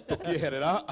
Tukieherera.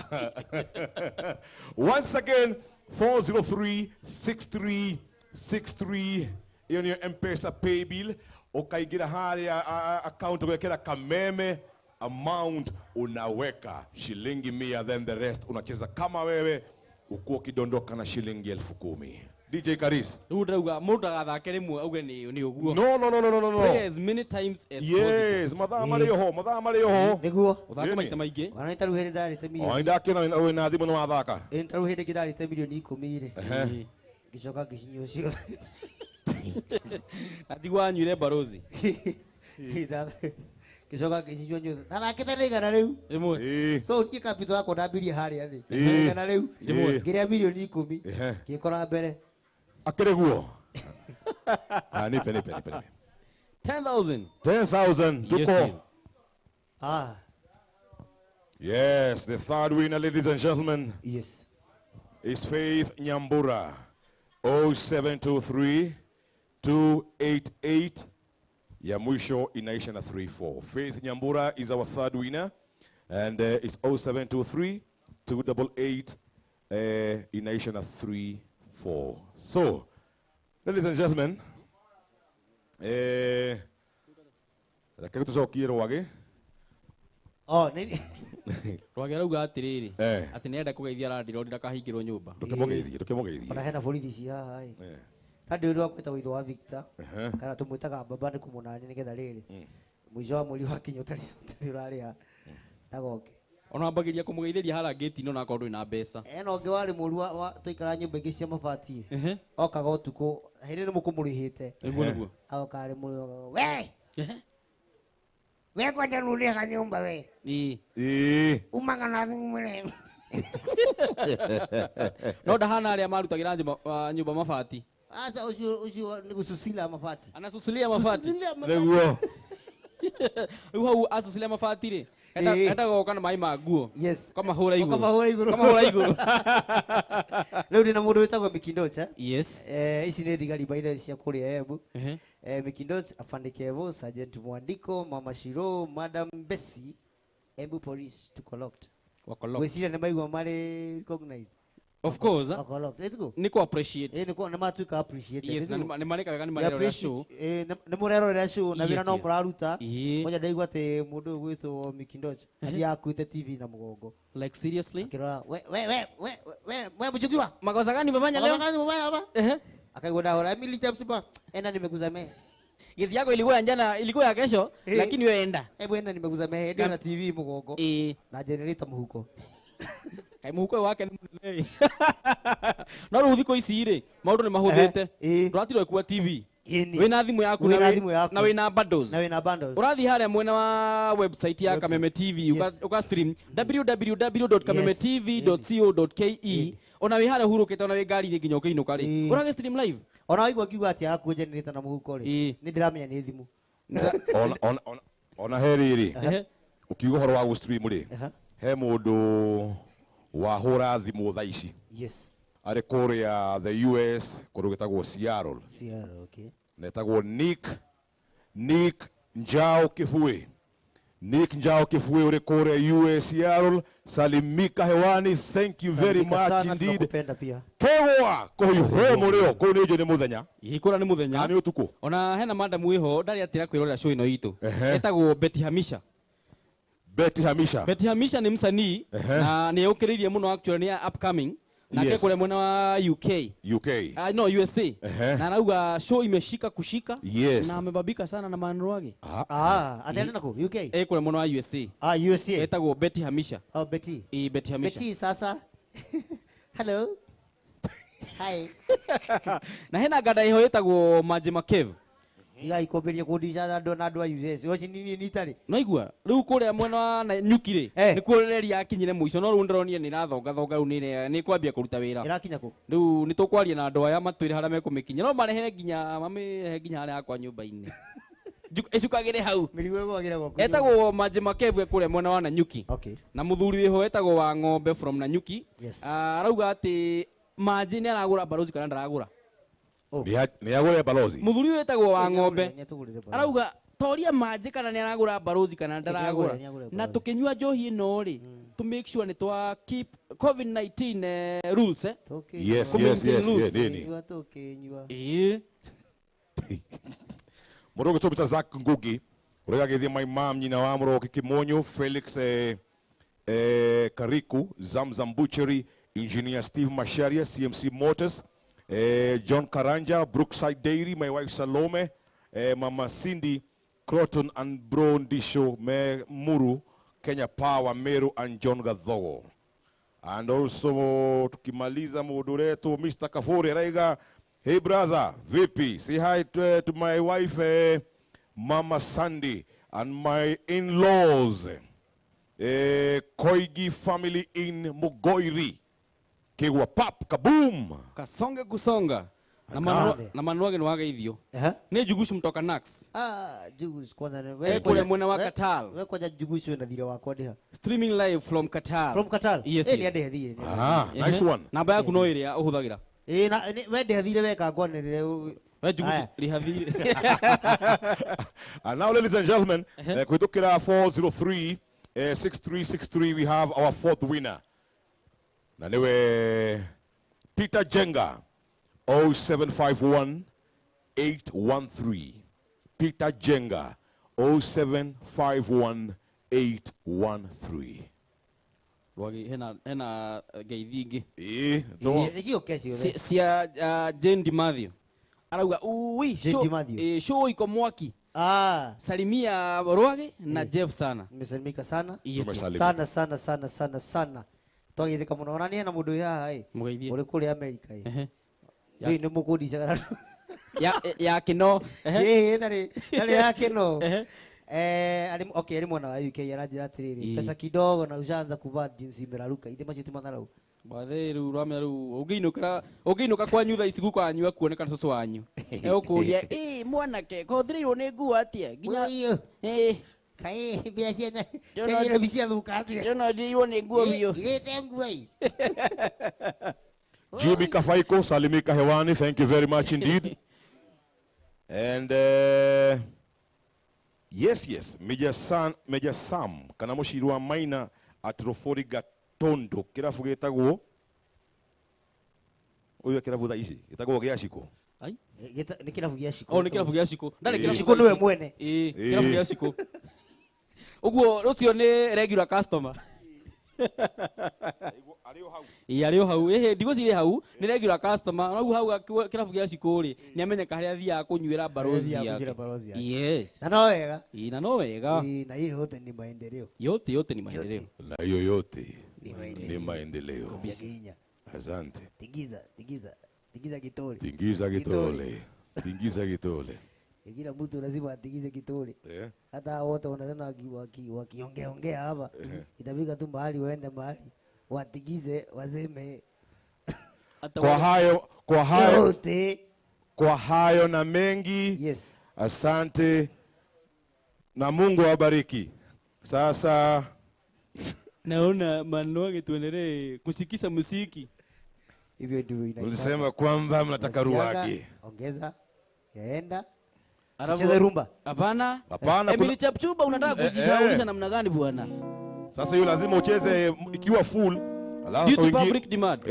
Once again, 4036363, iyo niyo M-Pesa pay bill. Ukaingira haria account, ugekera Kameme, amount unaweka shilingi 100, then the rest unacheza kama wewe ukuwa ukidondoka na shilingi 10,000. DJ Karis. Rĩu ndĩrauga mũndũ ndagathake rĩmwe auge nĩ ũguo. No, no, no, no, no, no, no. Play as many times as possible. Yes, mathaa marĩ oho, mathaa marĩ oho. Nĩguo. Ũthake maita maingĩ. Ona nĩ tarĩu hĩndĩ ndarĩte O mirioni. ndakĩona wĩna thimũ nĩ wathaka. Ĩ, tarĩu hĩndĩ ĩngĩ ndarĩte mirioni 10 rĩ. Ngĩcoka ngĩcinyua ciothe. Na tiguo wanyuire barozi. Ngĩcoka ngĩcinyua nyothe. Ndathakĩte na 100 rĩu. Rĩmwe. So niĩ capital yakwa ndambirie harĩa thĩ. 100 rĩu. Rĩmwe. Ngĩrĩa mirioni 10. Ngĩkora mbere. Akĩrĩ guo. Ah, nipe, nipe, nipe, nipe. 10,000. 10,000. Yes, Tuko. yes. Yes, the third winner, ladies and gentlemen. Yes. Is Faith Nyambura. 0723 288. Ya mwisho inaisha na 34. Faith Nyambura is our third winner, and it's 0723 288, inaisha na 34. So, ladies and gentlemen, reke tucokie Rwagĩ. Oh, nĩ Rwagĩ arauga atĩrĩrĩ, atĩ nĩarenda kũgeithia landlord ndakahingĩrwo nyũmba. Ndũkĩmũgeithie, ndũkĩmũgeithie. Ona hena borithi ci haha ĩ. Na ndĩ ũrĩa wakwĩtagwo ithe wa Victor. Kana tũmwĩtaga baba nĩ kũmũnani nĩgetha rĩrĩ. Mũico wa mweri wakinya ũtarĩ ũrarĩha. Ndagoke. Ona ambagĩria kũmũgeithĩria harĩa ngĩti-inĩ ona akorwo ndũrĩ na mbeca. Ena ũngĩ warĩ mũru wa twaikara nyũmba ingĩ cia mabati. Okaga ũtukũ, hĩndĩ nĩ mũkũmũrĩhĩte. Nĩguo, nĩguo. Agoka arĩ mũrĩ okaga, we! We kwanja rudisha nyumba we. Umaga na thimu mwe. No ndahana arĩa marutagĩra nyũmba mabati. Acha ucio ni gususilia mabati. Anasusilia mabati. Susilia mabati. Nĩguo. Rĩu hau asusilia mabati rĩ, endaga gũka na maĩ ma nguo. Yes. Kamahũra igũrũ. Kamahũra igũrũ. Kamahũra igũrũ. Rĩu ndĩna mũndũ wĩtagwo Mikindocha. Yes. Ici nĩ thigari by the way cia kũrĩa Embu. Mikindocha, Afande Kevo, Sergeant Mwandiko, Mama Shiro, Madam Bessie, Embu Police to collect. Wako locked. Gwĩciria nĩ maigua marĩ recognized. Of course. Wako locked. Let's go. Nĩ kũ appreciate. Nĩ matuĩka appreciated. Yes, Let's na go. nĩ mareka wega, nĩ They marerorera appreciate. show. Nĩ mũrerorera show na wĩra Yes, no yes. mũraruta. Ngoja ndaigua atĩ mũndũ ũyũ gwĩtwo Mikindocha athiaga akuĩte TV na mũgongo. Like seriously? Akĩrora, we, we, we, we, we, we, mchukiwa. Makosa gani umefanya leo? Makosa gani umefanya hapa? Akaigua ndahora, Emily Cheptuba, enda nimekusamehe. Gezi yako ilikuwa ya jana, ilikuwa ya kesho, lakini wewe enda. Hebu enda nimekusamehe, enda na TV mũgongo. Na generator mũhuko. Kai mũhuko wake nĩ mũnene. No rĩu thikũ ici rĩ, maũndũ nĩ mahũthĩte. Ndũratirwo ĩkua TV. Wĩna thimũ yaku Wĩna thimũ yaku. na wĩna bundles. Na wĩna bundles. Ũrathiĩ harĩa mwena wa website ya Website. Kameme TV, Yes. uka stream w w w dot kameme Yes. t v dot co dot k e. Ona wĩ harĩa ũhurũkĩte, ona wĩ ngari-inĩ nginya ũkĩinũka rĩ. Ũragĩ stream live. Ona waigua ngiuga atĩ akue generator na mũhuko rĩ, nĩ ndĩramenya nĩ thimũ. Ona he rĩrĩ, ũkiuga ũhoro wa gũ stream rĩ, he mũndũ wahũra thimũ thaa ici. Yes. Arĩ kũrĩa the US, kũndũ gwĩtagwo Seattle. Seattle, okay. Netagwo Nick Njao Kifue. Nick Njao Kifue uri kũrĩa US Seattle. Salimika hewani, thank you very Salimika much sana, indeed. tunakupenda pia. Kegwa kũhiũhwo mũrĩo, kũu nĩ njũĩ nĩ mũthenya. Ĩĩ, kũrĩa nĩ mũthenya. Kana nĩ ũtukũ. Ona hena madam wĩho ndarĩ atĩra kwĩrorera show ĩno itũ. Etagwo Betty Hamisha. Betty Hamisha. Betty Hamisha nĩ msanii na nĩ yũkĩrĩirie mũno actually, nĩ upcoming. Nake kũrĩa mwena wa UK. UK. No, USA. Na arauga show imeshika kushika. Yes. Na amebabika sana na maneno yake. Atenda nako UK. Kũrĩa mwena wa USA. USA. Etagwo Betty Hamisha. Oh, Betty. Betty Hamisha. Betty sasa. Hello. Hi. Na hena nganda iho ĩtagwo Maji Makev. Tigai kwambĩrĩria kũndica andũ na andũ a US. Ũcio ni niĩ itarĩ. Naigua rĩu kũrĩa mwena wa Nyuki rĩ, nĩkuo reri yakinyire mũico, no rĩu ndĩronire nĩ ĩrathongathonga, rĩu nĩ ĩkwambia kũruta wĩra. Ĩrakinya kũ? Rĩu nĩ tũkwaria na andũ aya matwĩre harĩa mekũmĩkinyia, no marehe nginya, mamĩrehe nginya harĩa hakwa nyũmba-inĩ. Ĩcukagĩre hau. Mĩrigo ĩgwagĩra gwaku. Etagwo Maji Makev kũrĩa mwena wa Nanyuki. Okay. Na mũthuri wĩho etagwo wa ng'ombe from Nanyuki. Yes. Arauga atĩ Maji nĩ aragũra balozi kana ndaragũra? Nĩ agũre balozi. Mũthuri ũyũ wĩtagwo wa Nĩ ng'ombe. agũrire, nĩ atũgũrire balozi. Arauga Toria manjĩ kana nĩ aragũra barozi kana ndaragũra. Na tũkĩnyua njohi ĩno rĩ, to make sure nĩ twa keep COVID-19 rules eh. Yes, yes, yes, yes, nini. Tũkĩnyua. Ĩĩ. Mũndũ ũgĩtwo Zack Ngugi ũrĩa agĩthiĩ my mom nyina wa Mũroki Kimonyo Felix Kariku Zamzam Butchery Engineer Steve Masharia CMC Motors John Karanja Brookside Dairy my wife Salome Mama Cindy Croton and Bro Ndisho Me Muru Kenya Power Meru and John Gathogo. And also tukimaliza mundu uretwo Mr. Kafuri araiga, hey brother, vipi? Say hi to my wife Mama Sandy and my in-laws Koigi family in Mugoiri. Kegwa pap kaboom. Kasonge kusonga. Na manuage nwageithio. Nĩ Jugush mtoka Nax. Ah, Jugush kwanza wewe kule mwena wa Qatar. Wewe kwanza Jugush wewe na wakwa ndiha. Streaming live from Qatar. From Qatar. Yes. Ni andehe thire. Ah, nice one. Namba yaku no iria uhuthagira. Na wewe ndehe thire weka ngwanĩrĩre. Wewe Jugush riha thire. And now ladies and gentlemen, kuitukira 403 6363 we have our fourth winner. Na niwe Peter Jenga 0751 813. Peter Jenga 0751 813. Rwagi hena ngeithi ingi. No. Cia Jane Dimathio. Arauga uwi show iko mwaki. Ah, salimia Rwagi na Jeff sana. Nimesalimika sana. Yes, yes. Sana sana sana sana sana. Twagithika muno ona ni na mundu haha ĩ. Uri kuri America ĩ. Ndui nĩ mũkũndicaga ya kino. Ĩ tarĩ ya kino. Okay, ari mwana wa UK aranjĩra atĩrĩrĩ, pesa kidogo na ushaanza kuvaa jeans imeraruka. Ithe macio ti matharau. Bathe rĩu ramenya rĩu ũngĩinũka kwanyu thaa ici guka wanyu akuoneka na cũcũ wanyu. Egũkũria, ĩ mwanake kothĩrĩirwo nĩ nguo atĩa? Nginya ĩ Kai mbia cia Nairobi ciathũka atĩa? Ndĩrona ndirĩirwo nĩ nguo biũ. Irĩte nguo ĩ. Jimmy Kafaiko, salimika hewani. Thank you very much indeed. And yes, yes, Major Sam kana mũciri wa Maina at Rofori Gatondo kĩrabu gĩtagwo ũyũ kĩrabu thaa ici gĩtagwo gĩa Ciko. Ai? Nĩ kĩrabu gĩa Ciko. Oh, nĩ kĩrabu gĩa Ciko. Ndarĩ kĩrabu Ciko nĩwe mwene. Ĩĩ, kĩrabu gĩa Ciko. Ũguo ũcio nĩ regular customer. Ĩĩ arĩ o hau. Ĩhĩ ndigũcirĩ hau nĩ regular customer. Noguo hau kĩrabu gĩa Ciko rĩ nĩ amenyeka harĩa athiaga kũnyuĩra barozi yake. Yes. Na no wega. Ĩĩ na no wega. Ĩĩ na hiyo yote ni maendeleo. Yote yote ni maendeleo. Na hiyo yote ni maendeleo. Asante. Tingiza, tingiza, tingiza kitole. Tingiza kitole. Tingiza kitole. Kila mtu lazima atingize kitole. Hata wote wanasema wakiongea ongea hapa. Itafika tu mahali waende mahali watigize waseme. Kwa hayo yote, kwa hayo na mengi. Yes. Asante na Mungu awabariki. Sasa naona Manwage tuendelee kusikisa muziki. Hivyo ndivyo inaitwa. Ulisema kwamba mnataka Ruagi. Ongeza yaenda. Cheza rumba. Hapana. Hapana. Emily Chapchuba unataka kujishaulisha namna gani bwana? Sasa hiyo lazima ucheze ikiwa full. Alafu uingie public demand.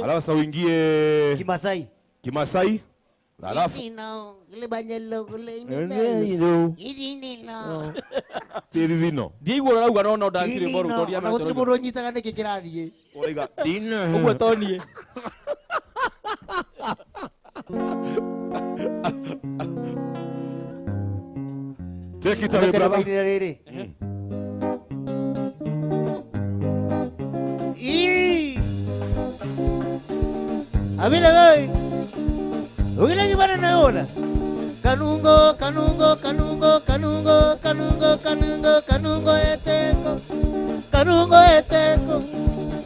Alafu uingie Kimasai. Kimasai. Alafu ile banyelo kule ile. Ile Tirithino. Ndiigua urauga no no dance rwimbo rũu toria na gũtirĩ mũndũ ũnyitaga nĩkĩ kĩrathiĩ. Ũraiga dino. Ũguo tonie. Take it away, brother. Amina gai. Ugila kibana naona. Kanungo, kanungo, kanungo, kanungo, kanungo, kanungo, kanungo eteko. Kanungo eteko.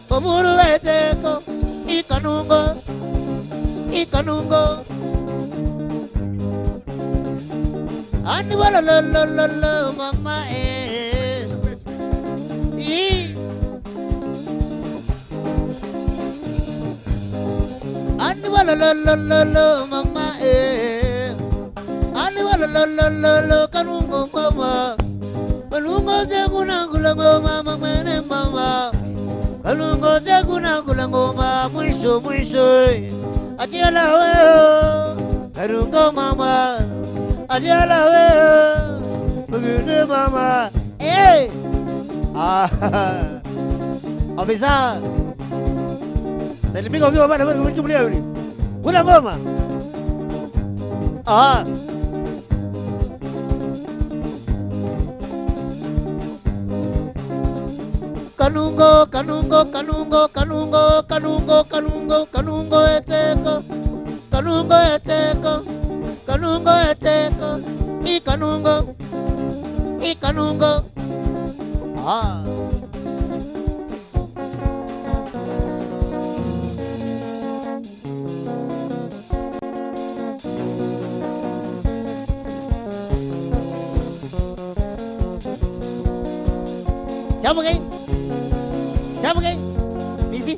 Oburu eteko. I kanungo. I kanungo. Ani wala lo lo lo lo mama eh. I Ani wala lo lo lo lo mama eh. Ani wala lo lo lo lo kanungo. Kanungo mama mwene mama Kanungo zekuna kula ngoma mwisho mwisho Atiala weo Kanungo mama Atiala weo Mugune mama Eh Ah Ofisa Salimika ukiwa bana wewe kumchumulia yule. Kuna ngoma. Ah. Kanungo kanungo kanungo kanungo kanungo kanungo kanungo eteko. Kanungo eteko. Kanungo eteko. I kanungo. I kanungo. Ah. Chào mừng Misi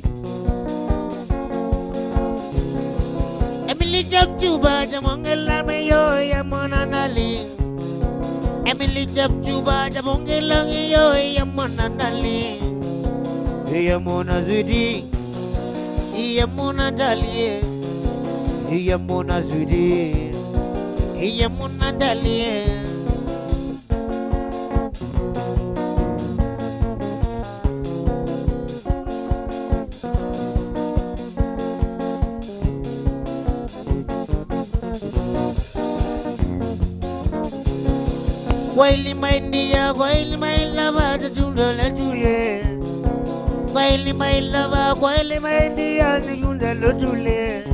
Emily Chepchumba jamongela meyo ya monanali Emily Chepchumba jamongela yo ya monanali Ya monazudi Ya monadali Ya monazudi Ya monadali Waili maindia, waili mailava, junda la jule. Waili mailava, waili maindia, junda la jule.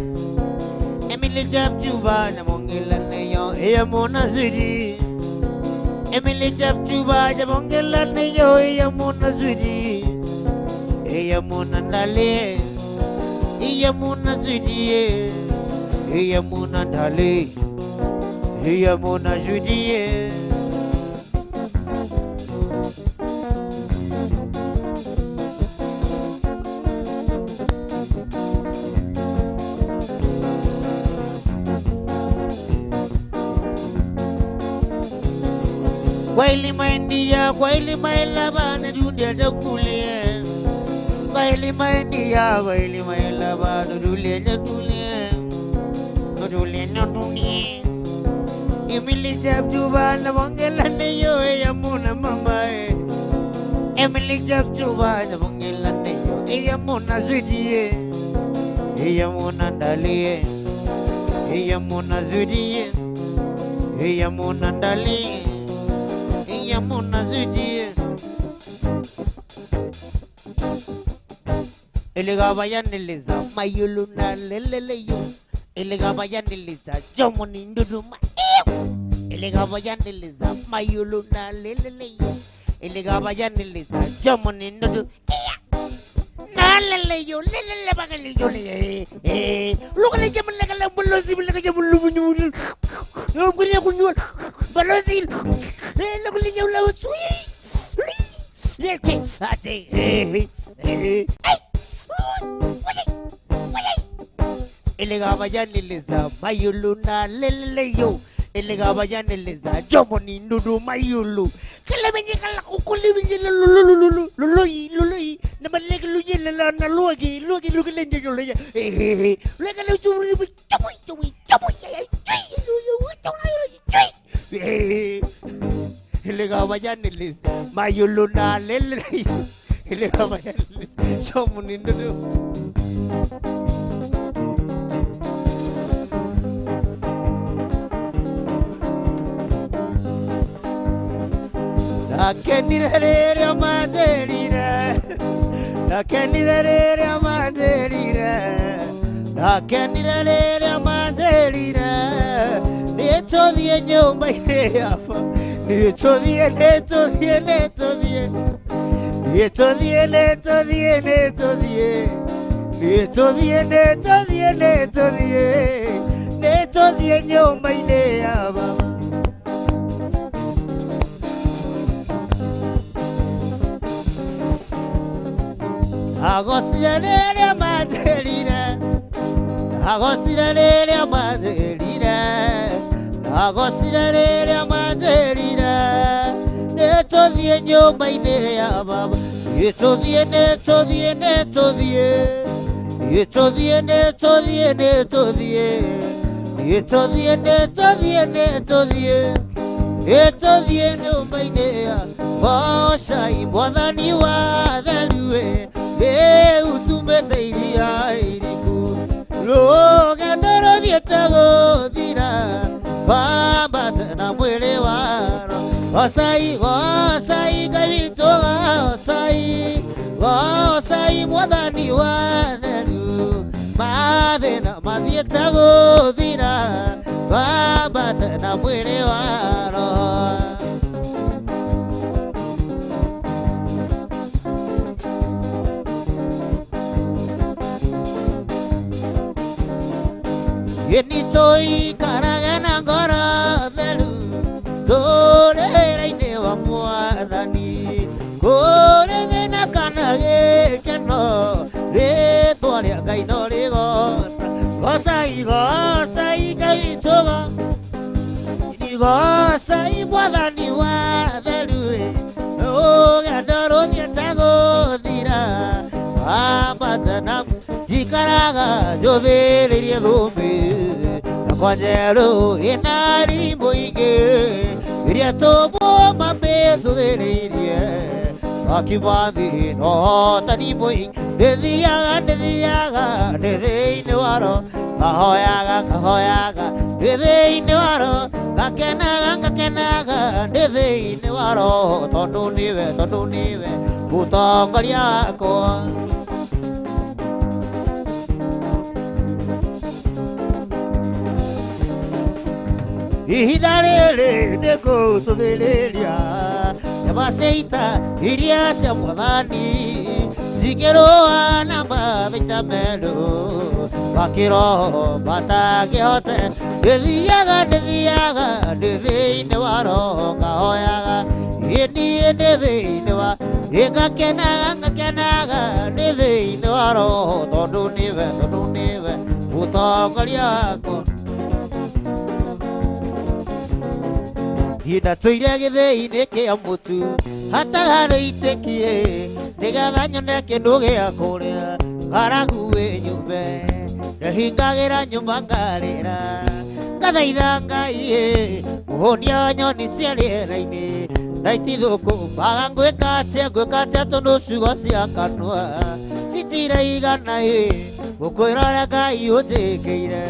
Emily Chepchumba na mongela neyo, eya mona zuri. Emily Chepchumba na mongela neyo, eya mona zuri. Eya mona ndale, eya mona zuri, eya mona ndale, eya mona zuri. Waili maindia, waili mailava, na julia jakulie. Waili maindia, waili mailava, na julia jakulie. Na julia na dunie. Emily Chepchumba na mongela neyo ya mona mama. Emily Chepchumba na mongela neyo ya mona zudie. Ya mona ndalie. Ya mona zudie. Ya mona ndalie. Yamuna zudi Elegabayaneleza mayulu na leleleyo Elegabayaneleza jomoni nduduma Elegabayaneleza mayulu na leleleyo Elegabayaneleza jomoni ndudu Na leleyo lelele bagaliyo le Lugale jamulagala bulozi bulaga jamulu Nguriya kunywa balozi Elegabayaneleza mayulu na leleleyo Elegabayaneleza jomoni ndudu mayulu Kala kala kukuli benye lulululu luloi luloi namalek luye la na luagi luagi luagi lenje luagi luagi luagi cumi cumi cumi Elegabayaneleza mayulu na leleleyo Elegabayaneleza jomoni ndudu Nakenire maderire, nakenire maderire, nakenire maderire. Neto die nyumba ireafa, neto die, neto die, neto die, neto die, neto die, neto die, neto die, neto die, neto die, neto die nyumba ireafa. Agosirere maderire, agosirere maderire, agosirere maderire. Neto tũthiĩ nyũmba-inĩ ya baba ĩ tũthiĩ nĩ tũthiĩ nĩ tũthiĩ ĩ tũthiĩ nĩ tũthiĩ nĩ tũthiĩ ĩ tũthiĩ nĩ tũthiĩ nĩ tũthiĩ ĩ tũthiĩ nyũmba-inĩ ya gocai mwathani wa theruĩ rĩu tumĩte iria iriku rũgendo rũthiĩte gũthira twambate na mwĩrĩ waro gocai gocai Ngai witũ gocai gocai mwathani wa theru mathĩna mathiĩte gũthira twambate na mwĩrĩ wa roho. Ĩni tũikarage na ngoro theru tũrĩ wĩra-inĩ wa mwathani kũrĩ thĩna kana gĩkeno rĩtwa rĩa Ngai no rĩgoca gocai gocai Ngai witũ gocai mwathani wa theru rũgendo rũthiĩte gũthira twambate na njikaraga njũthĩrĩirie thũmbĩ yakwa njerũ ĩna riri mũingĩ iria tũmwo mamĩcũthĩrĩirie akimathi no hotani mũingĩ ndĩthiaga ndĩthiaga ndĩ thĩinĩ wa roho ngahoyaga ngahoyaga ndĩ thĩinĩ wa roho ngakenaga ngakenaga ndĩ thĩinĩ wa roho tondũ nĩwe mũtongoria wakwa. Ihinda rĩrĩ nĩngũcũthĩrĩria nyama cia ita iria cia mwathani cikĩrũa na mathaita merũ makĩroho matangĩhote ndĩthiaga ndĩthiaga ndĩ thĩinĩ wa roho ngahoyaga ĩ niĩ ndĩ thĩinĩ wa ĩ ngakenaga ngakenaga ndĩ thĩinĩ wa roho tondũ nĩwe mũtongoria wakwa. Ndatũire gĩthĩi-inĩ kĩa mũtu hatarĩ itĩkie nĩgetha nyone kĩndũ gĩa kũrĩa ng'aragu ĩ nyumbe ndehingagĩra nyũmba ngarĩra ngathaitha Ngai ĩ mũhũnia wa nyoni cia rĩera-inĩ na itithũkũmaga ngwĩka atĩa tondũ ciugo cia kanua citiraigana ĩ gũkwĩra ũrĩa Ngai ũnjĩkĩire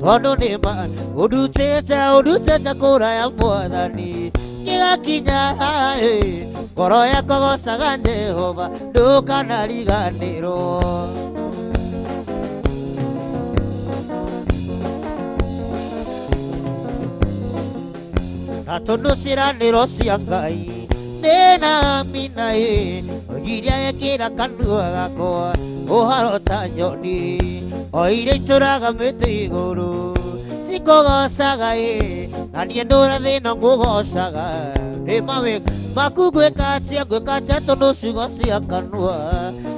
tondũ nĩ ma ũndutĩte kũraya mwathani gĩgakinya haĩ ngoro yakwa gocaga Jehova ndũkanariganĩrwo. Na tondũ ciĩranĩro cia Ngai nĩ na ĩ oigiria ekĩra kanua gakwa ũhoro ta nyoni o iria itũraga mĩtĩ igũrũ cikũgocaga ĩ na niĩ ndũra thĩna ngũgocaga nĩ mawĩko maku ngwĩka atĩa tondũ ciugo cia kanua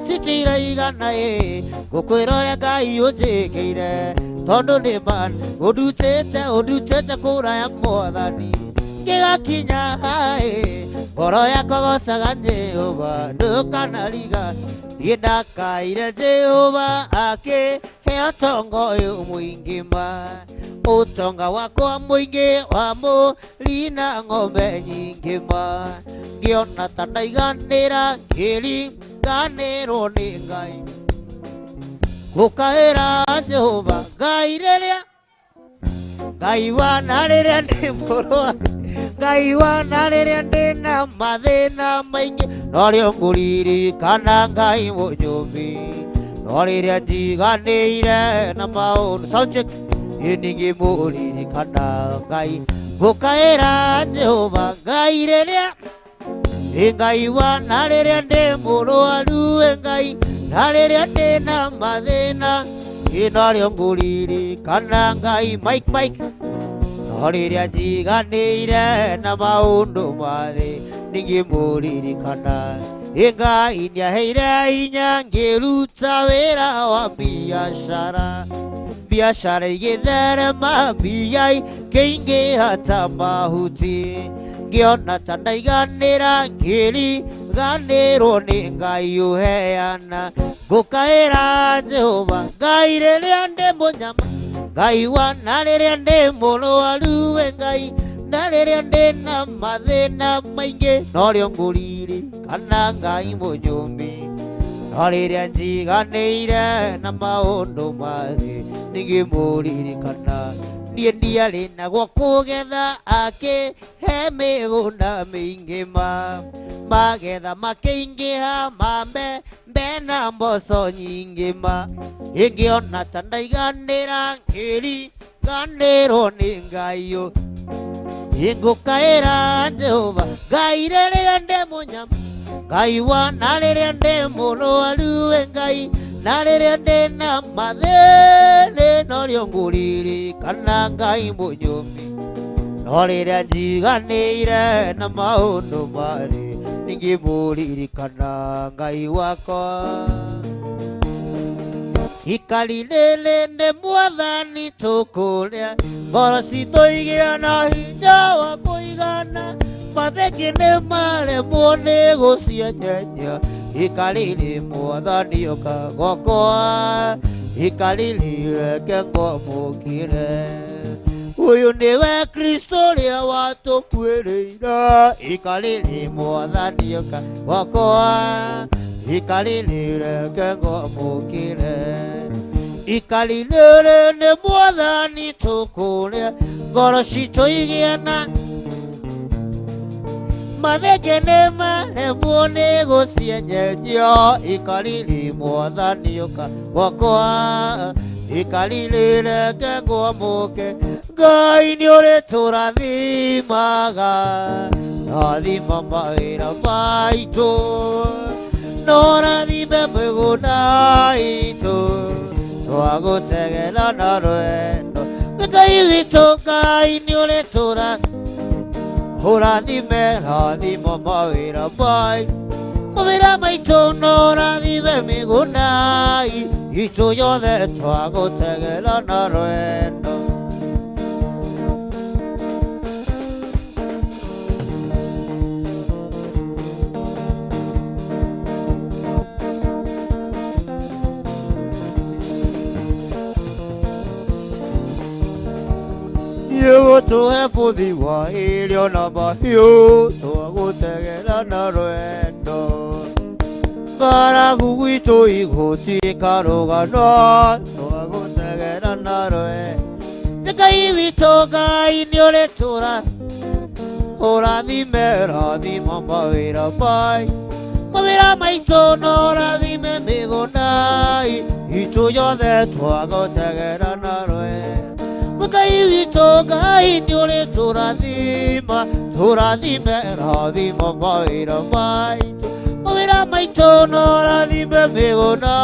citiraigana ĩ ngũkwĩra ũrĩa Ngai ũnjĩkĩire tondũ nĩ ma ũndutĩte kũraya mwathani gĩgakinya haĩ ngoro yakwa gocaga Jehova ndũkanariga niĩ ndakaire Jehova akĩhe ũtonga ũyũ mũingĩ ma ũtonga wakwa mũingĩ wa mũri na ng'ombe nyingĩ ma ngĩona ta ndaiganĩra ngĩriganĩrwo nĩ Ngai gũkaĩra Jehova Ngai rĩrĩa Ngai wana rĩrĩa ndĩ mũrwaru Ngai wana rĩrĩa ndĩna mathĩna maingĩ norĩo ngũririkana Ngai mũnyũmbi no rĩrĩa njiganĩire na maũndũ sound check ĩ ningĩ mũririkana Ngai ngũkaĩra Jehova Ngai rĩrĩa ĩ Ngai wana rĩrĩa ndĩ mũrwaru ĩ Ngai na rĩrĩa ndĩna mathĩna ĩ norĩo ngũririkana Ngai Mike Mike no rĩrĩa njiganĩire na maũndũ ma thĩ ningĩ mũririkana ĩ Ngai nĩaheire hinya ngĩruta wĩra wa biacara biacara igĩtherema mbia ikĩingĩha ta mahuti Ingĩona ta ndaiganĩra ngĩriganĩrwo nĩ Ngai ũheana. Ngũkaĩra Jehova Ngai rĩrĩa ndĩ mũnyama, Ngai wa na rĩrĩa ndĩ mũrwaru we Ngai, na rĩrĩa ndĩ na mathĩna maingĩ norĩo ngũririkana Ngai mũnyũmbi. No rĩrĩa njiganĩire na maũndũ ma thĩ ningĩmũririkana. Niĩ ndiarĩ na gwa kũgetha akĩhe mĩgũnda mĩingĩ ma magetha makĩingĩha mambe mbembe na mboco nyingĩ ma. Ingĩona ta ndaiganĩra ngĩriganĩrwo nĩ Ngai ũ. Ingũkaĩra Jehova Ngai rĩrĩa ndĩ mũnyama, Ngai wa na rĩrĩa ndĩ mũrwaru we Ngai, na rĩrĩa ndĩ na mathĩna norĩo ngũririkana Ngai mũnyũmbi. No rĩrĩa njiganĩire na maũndũ ma thĩ ningĩmũririkana Ngai wakwa. Ikari rĩrĩ nĩ mwathani tũkũrĩa, ngoro citũ igĩa na hinya wa kũigana, matheki nĩ maremwo nĩ gũcienyenyia. Ikari rĩ mwathani ũka gwakwa, ikari rĩ reke ngwamũkĩre. Ũyũ nĩwe Kristo ũrĩa watũkuĩrĩire, ikari rĩ mwathani ũka gwakwa, ikari rĩ reke ngwamũkĩre. Ikari rĩrĩ nĩ mwathani tũkũrĩa, ngoro citũ igĩe na mathenge nĩ maremwo nĩ gũcienyenyia. Ikari rĩ mwathani ũka gwakwa, ikari rĩ reke ngwamũke. Ngai nĩ ũrĩtũrathimaga, rathima mawĩra maitũ, no rathime mĩgũnda itũ, twagũtegera na rwendo. Ngai witũ Ngai nĩ ũrĩtũra ũrathime, rathima mawĩra maitũ, mawĩra maitũ no rathime mĩgũnda itũ yothe, twagũtegera na rwendo. Nĩũgũtũhe bũthi wa irio na mahiũ, twagũtegera na rwendo. Ng'aragu gwitũ igũtuĩka rũgano, twagũtegera na rwendo. Ngai witũ Ngai nĩ ũrĩtũra ũrathime, rathima mawĩra maitũ, mawĩra maitũ no ũrathime mĩgũnda itũ yothe, twagũtegera na rwendo. Ngai witũ Ngai nĩ ũrĩtũrathima, tũrathime, rathima mawĩra maitũ, mawĩra maitũ no ũrathime mĩgũnda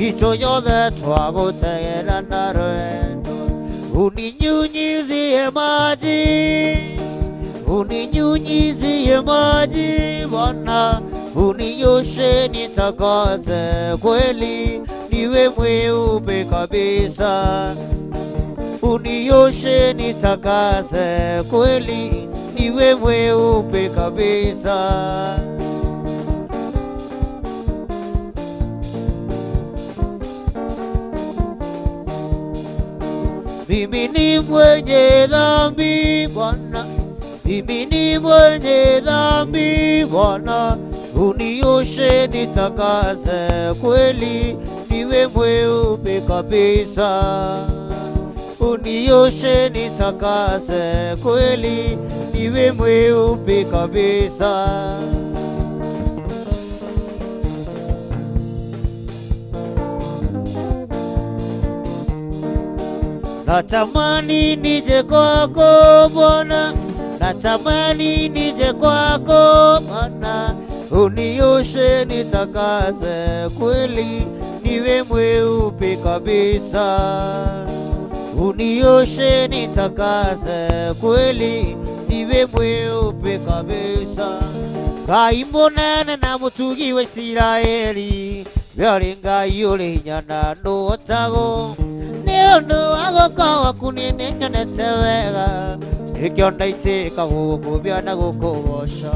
itũ yothe, twagũtegera na rwendo. Uninyunyizie maji, uninyunyizie maji Bwana, unioshe nitakase kweli, niwe mweupe kabisa. Unioshe nitakase kweli, niwe mweupe kabisa. Mimi ni mwenye dhambi Bwana, mimi ni mwenye dhambi Bwana, unioshe nitakase kweli, niwe mweupe kabisa. Unioshe nitakase kweli, niwe mweupe kabisa. Natamani nije kwako Bwana, natamani nije kwako Bwana, unioshe nitakase kweli, niwe mweupe kabisa. Unioshe nitakase kweli, niwe mweupe kabisa. Ngai mũnene na mũtugi wa Isiraeli, we ũrĩ Ngai ũrĩ hinya na ndũhotagwo. Nĩ ũndũ wa guoko gwaku niĩ nĩnyonete wega, Nĩkĩo ndaitĩka gũkũbia na gũkũgoca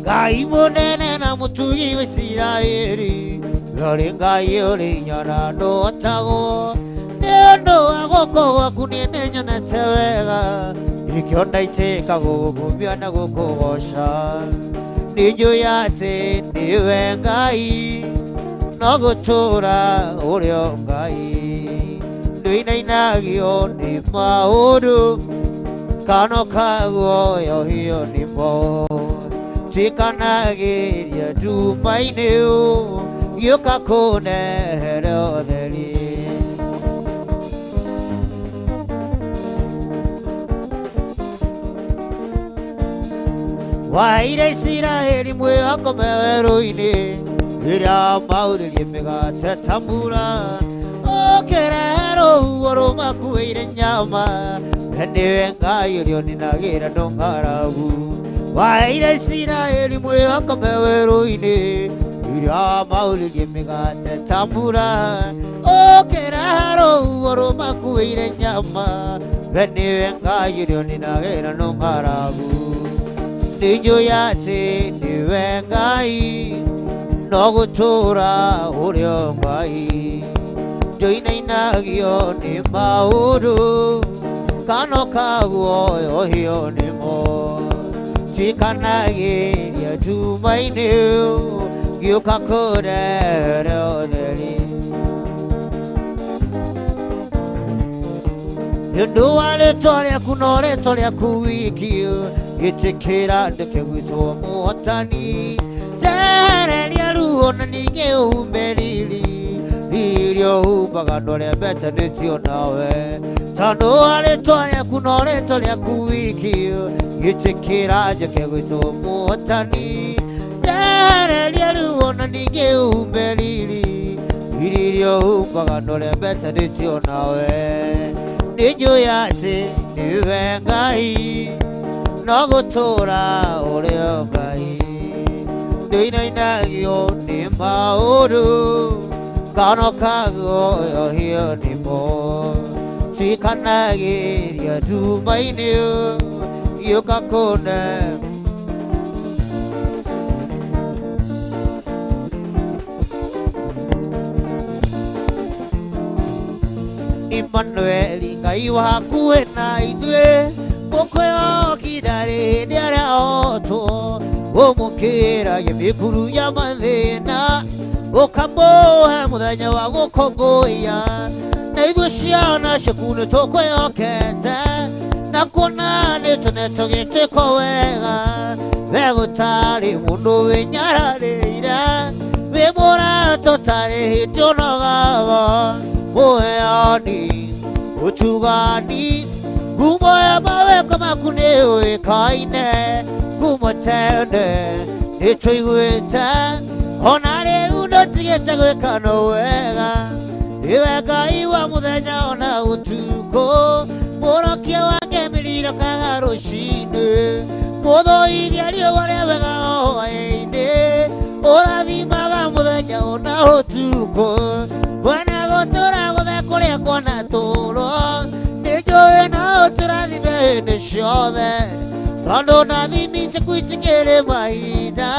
Ngai mũnene na mũtugi wa Isiraeli ũrĩ Ngai ũrĩ hinya na ndũhotagwo nĩ ũndũ wa guoko gwaku niĩ nĩnyonete wega nĩkĩo ndaitĩka gũkũbia na gũkũgoca nĩnjũĩ atĩ nĩwe Ngai no gũtũũra ũrĩ o Ngai ndũinainagio nĩ maũndũ kana ũkaguoyohio nĩmo tuĩkanagĩria nduma-inĩ gĩũka kũnehere ũtheri. Waheire Isiraeli mwĩhoko me werũ-inĩ rĩrĩa maurĩrie mĩgate ta mbura ũkĩrehe rũhuho rũmakuĩire nyama we nĩwe Ngai ũrĩa ũninagĩra andũ ng'aragu. Waheire Isiraeli mwĩhoko me werũ-inĩ rĩrĩa maurĩrie mĩgate ta mbura ũkĩrehe rũhuho rũmakuĩire nyama we nĩwe Ngai ũrĩa ũninagĩra andũ ng'aragu. Nĩnjũĩ atĩ nĩwe Ngai no gũtũũra ũrĩ o Ngai ndũinainagio nĩ maũndũ kana ũkaguoyohio nĩmo tuĩkanagĩria nduma-inĩ gĩũka kũrehere ũtheri. Nĩ ũndũ wa rĩtwa rĩaku no rĩtwa rĩaku wiki gĩtĩkĩra ndeke gwĩtwo mũhotani njehereria ruo na ningĩ ũhumbe riri iria ũhumbaga andũ arĩa metanĩtio nawe tondũ wa rĩtwa rĩaku no rĩtwa rĩaku wiki gĩtĩkĩra njeke gwĩtwo mũhotani njehereria ruo na ningĩ ũhumbe riri iria ũhumbaga andũ arĩa metanĩtio nawe. Nĩnjũĩ atĩ nĩwe Ngai no gũtũũra ũrĩ o Ngai ndũinainagio nĩ maũndũ kana ũkaguoyohio nĩmo tuĩkanagĩria nduma-inĩ gĩũka kũne. Immanueli Ngai wa hakuhĩ na ithuĩ mũkwĩhokitha hĩndĩ ĩrĩa otwo ũmũkĩragia mĩkuru ya mathĩna ũkamũhe mũthenya wa gũkũngũiya na ithuĩ ciana ciaku nĩ tũkwĩhokete na kuona nĩ tũnetwo gĩtĩko wega we gũtarĩ mũndũ wĩnyararĩire wĩ mũrata ũtarĩ hĩndĩ ũnogaga mũheani ũtugani ngumo ya mawĩko maku nĩ ũĩkaine kuma tene nĩ tũiguĩte ona rĩu ndũtigĩte gwĩka no wega nĩwe Ngai wa mũthenya ona ũtukũ mũrokia wa ngemiriro kaga rũcinĩ mũthũithia riũa rĩa wega o hwaĩ-inĩ ũrathimaga mũthenya ona ũtukũ mwene gũtũra gũthe kũrĩa kwanatũrwo nĩnjũĩ no ũtũrathime hĩndĩ ciothe tondũ na thimi ciaku itikĩrĩ mahinda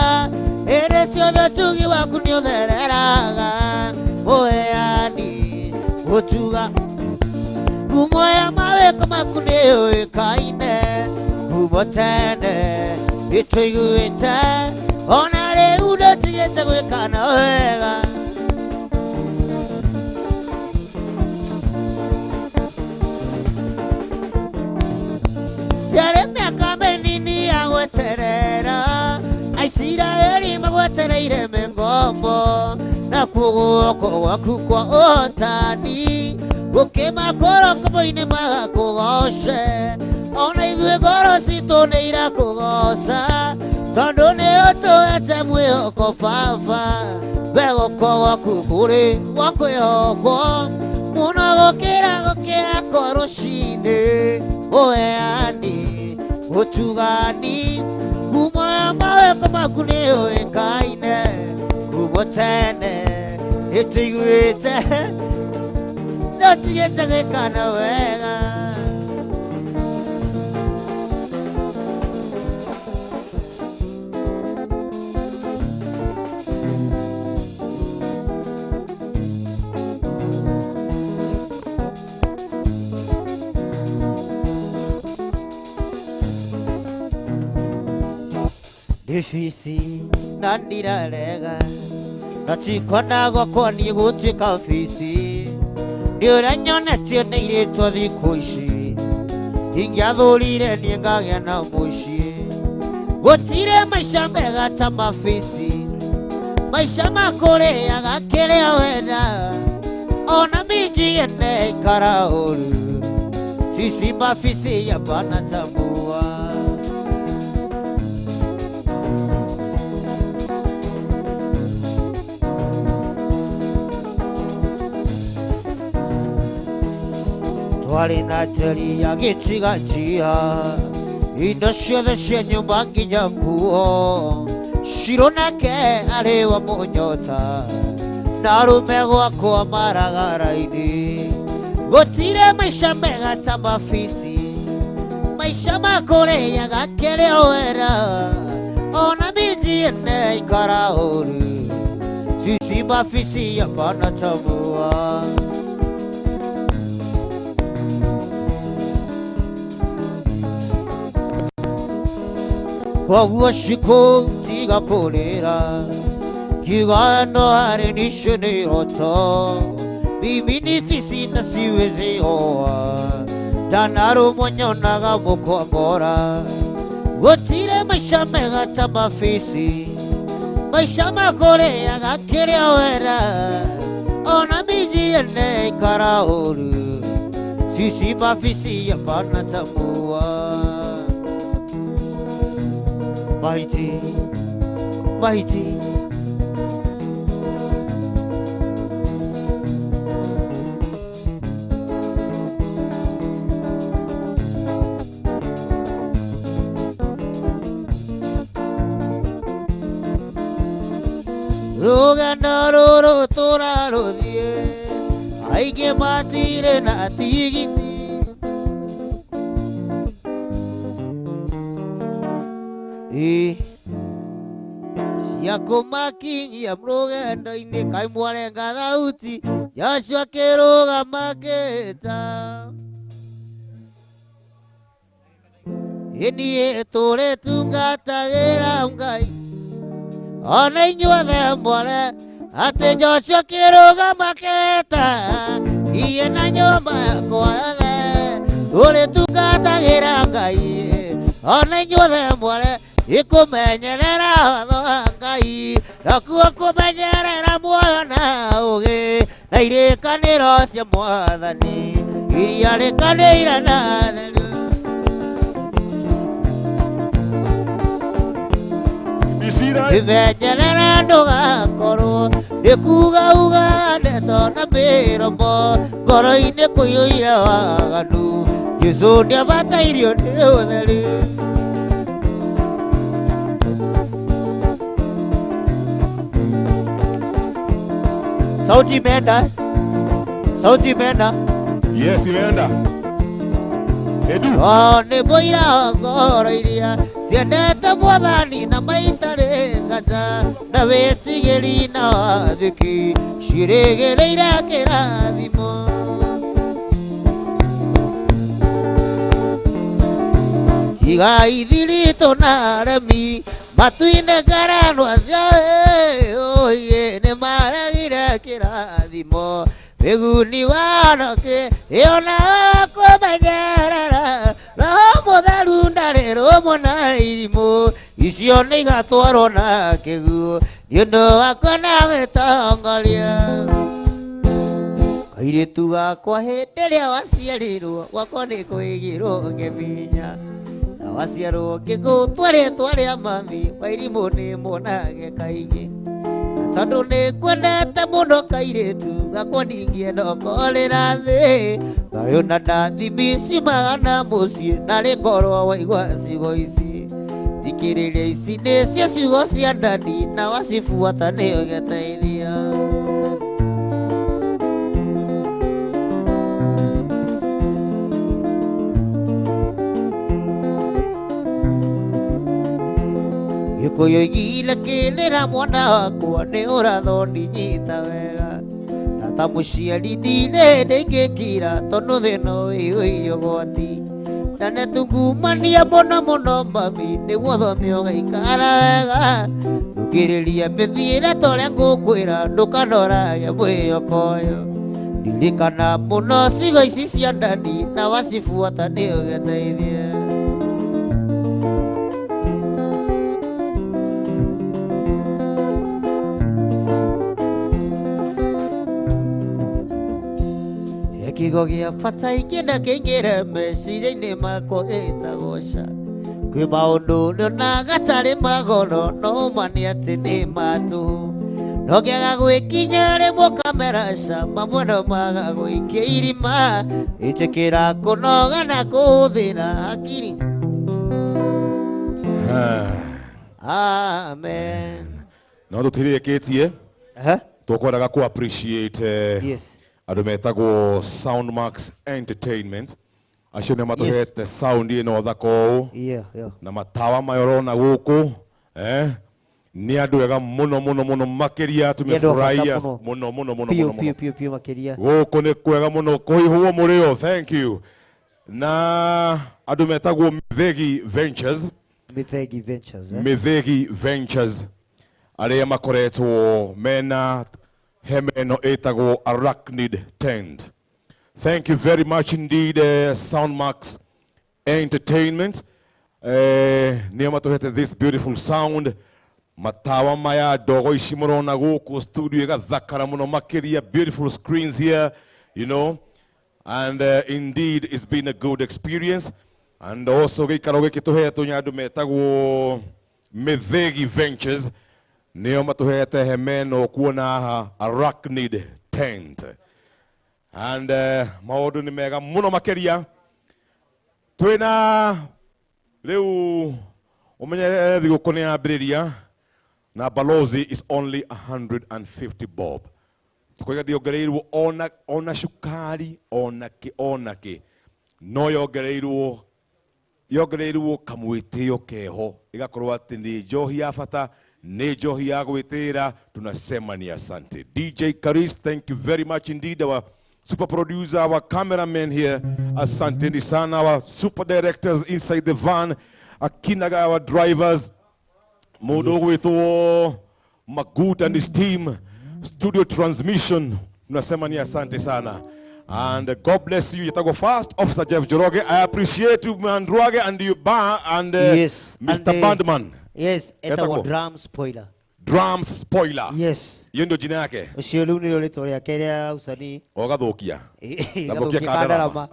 hĩndĩ ciothe ũtugi waku nĩ ũthereraga mũheani ũtuga ngumo ya mawĩko maku nĩ ũĩkaine kuma tene nĩ tũiguĩte ona rĩu ndũtigĩte gwĩka na wega. Yarĩ mĩaka mĩnini ya gweterera Aisiraeli magwetereire me ngombo nakuo guoko gwaku kwa ũhotani gũkĩmakũra ngombo-inĩ magakũgoce ona ithuĩ ngoro citũ nĩ irakũgoca tondũ nĩ ũtũhete mwĩhoko baba we guoko gwaku kũrĩ gwa kwĩhokwo mũno gũkĩra gũkĩra kwa rũcinĩ ũheani ũtugani ngumo ya mawĩko maku nĩ ũĩkaine kuma tene nĩ tũiguĩte ndũtigĩte gwĩka na wega. Ifisi na ndirarega na tikwenda gwakwa niĩ gũtuĩka bisi nĩ ũrĩa nyonetio nĩ irĩtwo thikũ ici ingĩathũrire niĩ ngagĩa na mũciĩ gũtirĩ maica mega ta mabisi maica ma kũrĩaga kĩrĩa wenda ona minji ene ikara ũru sisi mafisi hapana tambua. Twarĩ na teri ya gĩtigatia indo ciothe cia nyũmba nginya nguo Shiro nake arĩ wa mũnyota na arũme gwakwa maragara-inĩ gũtirĩ maica mega ta mabisi maica ma kũrĩaga kĩrĩa wera ona minji ene ikara ũru sisi mafisi hapana tambua. Koguo shiko tiga kũrĩra kiuga no harĩ nicio nĩ iroto mimi ni fisi na siwezi oa ndanarũmwo nyonaga mũkwa gũtirĩ maica mega ta mabisi maica ma kũrĩaga kĩrĩa wera ona minji ene ikara ũru sisi mafisi hapana tambua. Mahiti, mahiti. Rũgano rũrũ tũrarũthiĩ aingĩ matirĩ na tigiti cia kũmakinyia rũgendo-inĩ kaĩ mwarenga thauti Joshua akĩrũgama akĩĩta ĩ niĩ tũrĩtungatagĩra Ngai ona inyuothe mware atĩ Joshua akĩrũgama akĩĩta niĩ na nyũmba yakwa yothe tũrĩtungatagĩra Ngai ona inyuothe mware ikumenyerera watho wa Ngai nakuo kũmenyerera muoyo na ũũgĩ na irĩkanĩro cia Mwathani iria rĩkanĩire na theru. Imenyerera ndũgakorwo nĩ kuga uga ndeto na mĩromo ngoro-inĩ kũiyũire waganu Jesũ nĩabatairio nĩ ũtheru. Sauti imeenda? Sauti imeenda? Yes, imeenda. Edu. Oh, nĩ mũira ngoro iria ciendete Mwathani na maitarĩ nganja na wĩtigĩri na wathĩki ciĩrĩgĩrĩire kĩrathimo. Tiga ithiritũ na aremi matu-inĩ ngaranwa cia oye nĩ maregire kĩrathimo mĩguni wanake ĩyo nawe kũmenyerera Roho Mũtheru ndarĩ rũmwo na irimũ icio nĩ igatwarwo na kĩguũ nĩ ũndũ wakwa na gĩtongoria. Kairĩtu gakwa hĩndĩ ĩrĩa waciarirwo gwakwa nĩ kwĩgĩrwo ngĩminya na waciarwo ngĩgũtua rĩtwa rĩa mami wairimũ nĩ monage kaingĩ tondũ nĩ kwendete mũno kairĩtu gakwa ndingĩenda ũkorĩra thĩ thayũ na ndathimi ciumaga na mũciĩ narĩ ngorwo waigua ciugo ici thikĩrĩria ici nĩcio ciugo cia ndani na wacibuata nĩ ũgeteithia. Gĩkũyũ igire kĩrĩra mwana wakwa nĩ ũrathoni nyita wega na ta mũciari ndirĩ ndĩngĩkira tondũ thĩna ũyũ ũgwati Na nĩtungumania mũno mũno mami nĩguo thome ũgaikara wega. Rũgĩrĩria mĩthiĩre ta ũrĩa ngũkwĩra ndũkanorage mwĩhoko ũyũ. Ririkana mũno ciugo ici cia ndani na wacibuata nĩ ũgeteithie. Kiugo gĩa bata ingĩenda kĩingĩre meciria-inĩ makwa gĩtagwo ca. Kwĩ maũndũ nyonaga tarĩ magoro no ma nĩ atĩ nĩ ma tũhũ. No ngĩaga gwĩkinya rĩmwe ũkamera ca mamwe no maga gũikia irima. Ĩtĩkĩra kũnoga na kũhũthĩra hakiri. Amen. No tũtirĩkĩtie tũkwendaga kũ appreciate Yes. Andũ metagwo Soundmax Entertainment acio nĩo matũhete sound ĩno thaka ũũ na matawa maya ũrona gũkũ nĩ andũ ega mũno mũno mũno makĩria tumefurahia mũno mũno mũno mũno piũ piũ piũ makĩria gũkũ nĩ kwega mũno kũihũo mũrĩo thank you na andũ metagwo Mithegi Ventures. Mithegi Ventures Mithegi Ventures arĩa makoretwo mena hema ĩno ĩtagwo Arachnid Tent. Thank you very much indeed, Soundmax Entertainment. Nĩo matũhete this beautiful sound. Matawa maya ndogo ici mũrona gũkũ studio ĩgathakara mũno makĩria, beautiful screens here, you know. And indeed it's been a good experience. And also gĩikaro gĩkĩ tũhetwo nĩ andũ metagwo Mithegi Ventures. Nĩo matũhete hema ĩno kuona haha Arachnid Tent. And maũndũ nĩ mega mũno makĩria. Twĩna rĩu ũmenye thigũkũ nĩ yambĩrĩria na balozi is only 150 bob. Tukoiga ndĩongereirwo ona cukari ona kĩ ona kĩ no yongereirwo kamwĩtĩo keho ĩgakorwo atĩ nĩ njohi ya bata nĩ njohi ya gwĩtĩĩra. Tunasema ni asante. DJ Karis, thank you very much indeed. Our super producer, our cameraman here, asanteni sana. Our super directors inside the van, akinaga our drivers, mũndũ ũgwĩtwo Magut and his team, studio transmission, tunasema ni asante sana. And God bless you. Yetago First Officer Jeff Njoroge, I appreciate you, Mandruage, and you and yes, Mr. and, Bandman. Yes, etagwo Drum Spoiler. Drums Spoiler. Yes. Hiyo ndio jina yake. Ucio rĩu nĩrĩo rĩtwa rĩake rĩa usanii. O gathukia. Gathukia kandarama.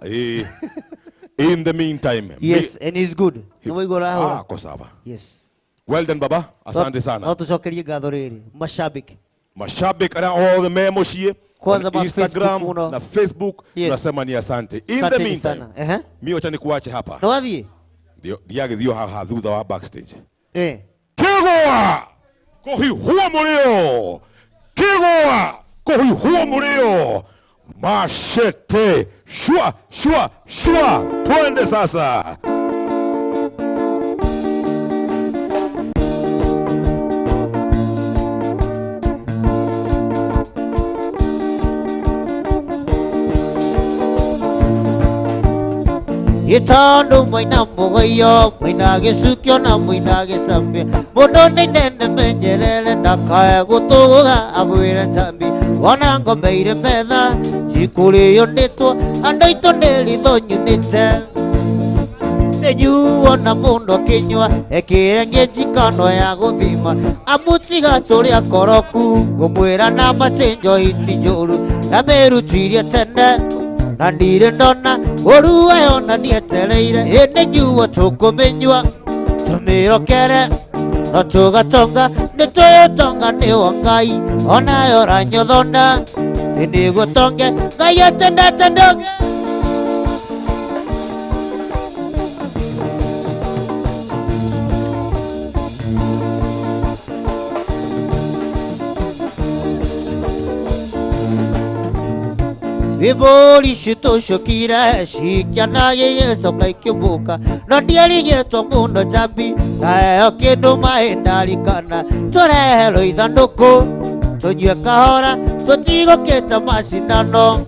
In the meantime. Yes, and he's good. Ah, ko sawa. Yes. Well done baba. Asante sana. No tucokerie ngatho rĩrĩ. Mashabiki. Mashabiki arĩa othe me mũciĩ. Kwanza Instagram Facebook na Facebook yes. Nasema ni asante. In the meantime. Mimi wacha nikuache hapa. No wathiĩ? Ndio ndiagĩthio haha thutha wa backstage. Kĩgũa! Kũhiũhwo mũrĩo. Kĩgũa! Kũhiũhwo mũrĩo. Mashete. Shua, shua, shua. Twende sasa. Itondo mwina mugoyo mwina gĩcukio na mwina gĩcambia mũndũ nĩ nene menyerere ndakae gũtũgũga agwĩre ntambi wona ngombe irĩ metha cikũrĩo nĩtwo andũ aitũ nĩ ritho nyunĩte nĩnyuo na mũndũ akĩnyua ekĩre ngĩnjikano ya gũthima amutiga tũrĩ akoroku ngũmwĩra na matĩ njohi ti njũru na mĩrutirie tene na ndirĩ ndona ũru wayo na nietereire ĩnĩ nyuo tũkũmĩnyua tũmĩrokere no tũgatonga nĩ tũtonga nĩ wa Ngai onayo ranyothona nĩnĩgũtonge Ngai atendete ndonge. Ibori citũcũkire cikiana gĩgĩcoka ikĩũmbũka no ndiarigĩtwo mũno njambi taheo kĩndũ maĩ ndarikana tũreherwo ithandũkũ tũnyue kahora tũtigũkĩte macindano.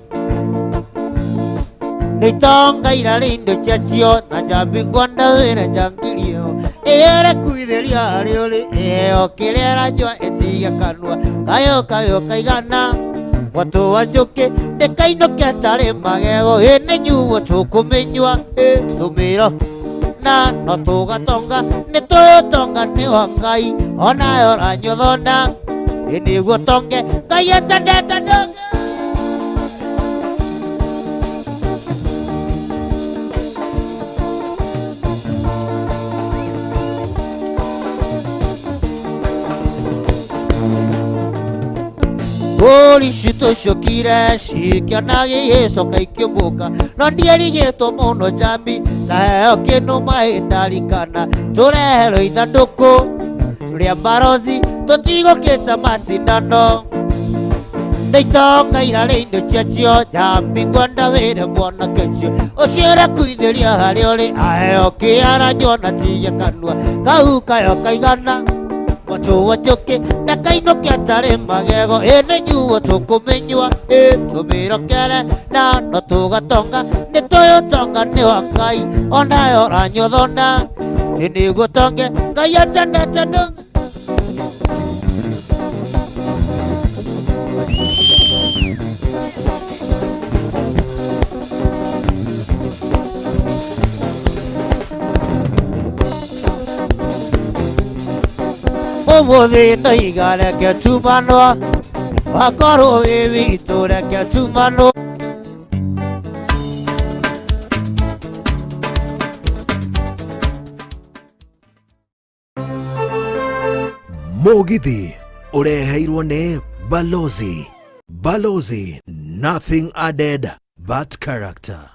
Nĩitonga irarĩ indo ciacio na njambi ngwenda wĩre njangirio ĩre kwithĩria harĩ ũrĩ ĩheo kĩrĩa ĩranyua ĩtige kanua kayo kayo kaigana mwatũ wa njũkĩ ndĩkainũke tarĩ magego ĩ nĩ nyuo tũkũmĩnyua ĩ tũmĩro na no tũgatonga nĩ tũtonga nĩ wa Ngai onayo ranyua thonda ĩ nĩguo tonge Ngai atendete ndũnge. Mbũri citũcũkire cikĩona gĩgĩcoka ikĩũmbũka no ndierigĩtwo mũno njambi kaheo kĩndũ maĩ ndarikana tũreherwo ithandũkũ rĩa barozi tũtigũkĩte macindano ndaitonga irarĩ indo ciacio njambi ngwenda wĩre mwanake ũcio ũcio ũrakuithĩria harĩa ũrĩ aheo kĩaranyua na tige kanua kau kayo kaigana mwatũ wa njũkĩ ndakainũke atarĩ magego ĩ nĩ nyuo tũkũmĩnyua ĩ tũmĩrokere na no tũgatonga nĩ tũĩ ũtonga nĩ wa Ngai onayo ranyua thonda ĩ nĩguo tonge Ngai atendete ndũnge. Ũmũthĩ ndoiga reke tumanwo wakorwo wĩ witũ reke tumanwo. Mugithi ũreheirwo nĩ Balozi. Balozi, nothing added but character.